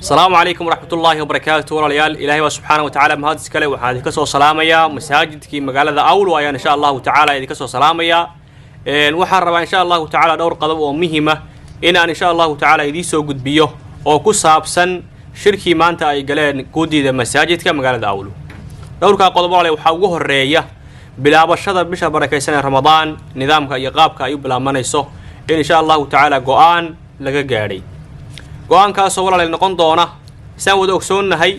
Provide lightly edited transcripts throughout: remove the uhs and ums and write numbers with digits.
Asalaamu calaykum waraxmatullaahi wabarakaatu. Walaalayaal, Ilaahay baa subxaana wa tacaala mahad iskale. Waxaan idinka soo salaamayaa masaajidkii magaalada Awlo ayaan insha Allahu tacaala idinka soo salaamayaa. Waxaan rabaa insha Allahu tacaala dhowr qodob oo muhima inaan insha Allahu tacaala idiin soo gudbiyo oo ku saabsan shirkii maanta ay galeen guddida masaajidka magaalada Awlo. Dhowrkaa qodob, walaalayaal, waxaa ugu horeeya bilaabashada bisha barakaysan ee Ramadaan, nidaamka iyo qaabka ay u bilaabanayso in insha Allahu tacaala go-aan laga gaadhay. Go-aankaasoo, walaalayaal, noqon doona, saan wada ogsoonnahay,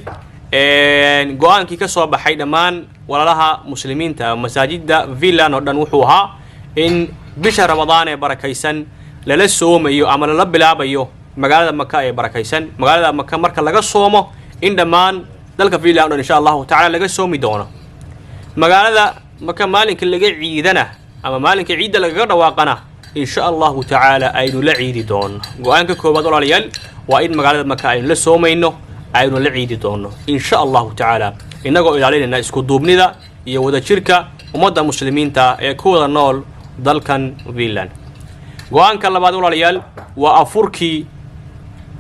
go-aankii ka soo baxay dhammaan walaalaha muslimiinta masaajidda Finland oo dhan wuxuu ahaa in bisha Ramadaan ee barakaysan lala soomayo ama lala bilaabayo magaalada Maka ee barakaysan. Magaalada Maka marka laga soomo, in dhammaan dalka Finland o dhan insha Allahu tacala laga soomi doono. Magaalada Maka maalinka laga ciidana ama maalinka ciidda lagaga dhawaaqana, insha Allahu tacaala aynu la ciidi doono. Go-aanka koowaad, walaalayaal, waa in magaalada Maka aynu la soomayno, aynu la ciidi doono insha Allahu tacaala, innagoo ilaalinayna isku duubnida iyo wadajirka ummadda muslimiinta ee ku wada nool dalkan Finland. Go-aanka labaad, walaalayaal, waa afurkii.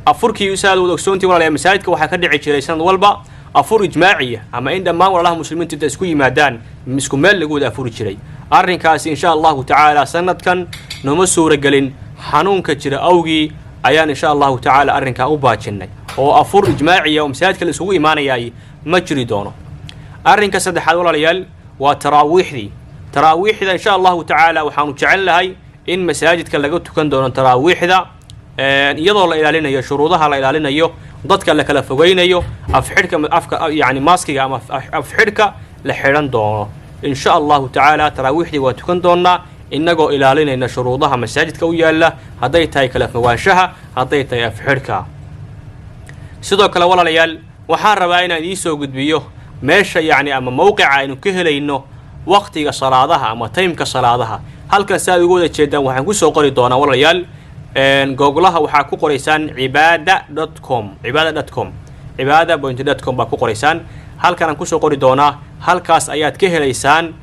Afurkii, saad wada ogsoontii, walaalayaal, masaajidka waxaa ka dhici jiray sanad walba afur ijmaaciya ama in dhammaan walaalaha muslimiintu inta isku yimaadaan isku meel lagu wada afuri jiray. Arrinkaasi insha Allahu tacaala sanadkan nooma suuragelin. Xanuunka jira awgii ayaan insha Allahu tacaala arrinkaa u baajinnay, oo afur ijmaaciya oo masaajidka la isugu imaanayaay ma jiri doono. Arrinka saddexaad, walaalayaal, waa taraawiixdii. Taraawiixda insha Allahu tacaala waxaanu jecel lahay in masaajidka laga tukan doono taraawiixda, iyadoo la ilaalinayo shuruudaha, la ilaalinayo dadka, la kala fogeynayo, afxidhka afka, yani maaskiga ama afxidhka la xidhan doono. Insha Allahu tacaala taraawiixdii waa tukan doonaa innagoo ilaalinayna shuruudaha masaajidka u yaalla, hadday tahay kala fogaanshaha, hadday tahay afxidhka. Sidoo kale, walaalayaal, waxaan rabaa inaan idiin soo gudbiyo meesha, yacni, ama mowqica aynu ka helayno waqtiga salaadaha ama timeka salaadaha. Halkan si aad uga wada jeedaan waxaan kusoo qori doonaa, walaalayaal, Googlaha waxaa ku qoraysaan cibaada.com, cibaada.com, cibaada point.com baa ku qoraysaan. Halkan aan kusoo qori doonaa, halkaas ayaad ka helaysaan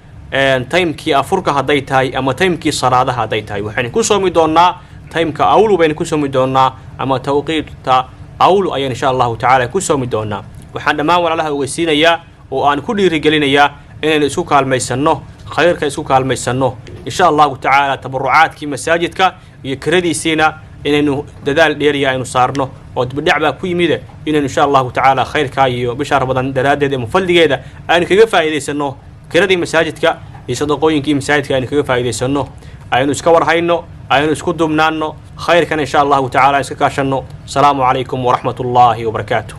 timekii afurka hadday tahay ama timekii salaadaha hadday tahay. Waxaynu ku soomi doonaa timeka Awlu baynu ku soomi doonaa, ama tawqiidta Awlu ayaan insha Allahu tacaala ku soomi doonaa. Waxaan dhammaan walaalaha ogeysiinayaa oo aan ku dhiirigelinayaa inaynu isku kaalmaysanno khayrka, isku kaalmaysanno insha Allahu tacaala tabarucaadkii masaajidka iyo kiradiisiina inaynu dadaal dheeriya aynu saarno, oo dibidhac baa ku yimide, inaynu insha Allahu tacaala khayrkaa iyo bisha Ramadaan daraaddeed ee mufaldigeeda aynu kaga faa'iidaysanno kiradii masaajidka iyo sadaqooyinkii masaajidka aynu kaga faa'iidaysanno. Aynu iska warhayno, aynu isku dubnaanno, khayrkan insha Allahu tacala iska kaashanno. Asalaamu calaykum waraxmat ullaahi wabarakaatu.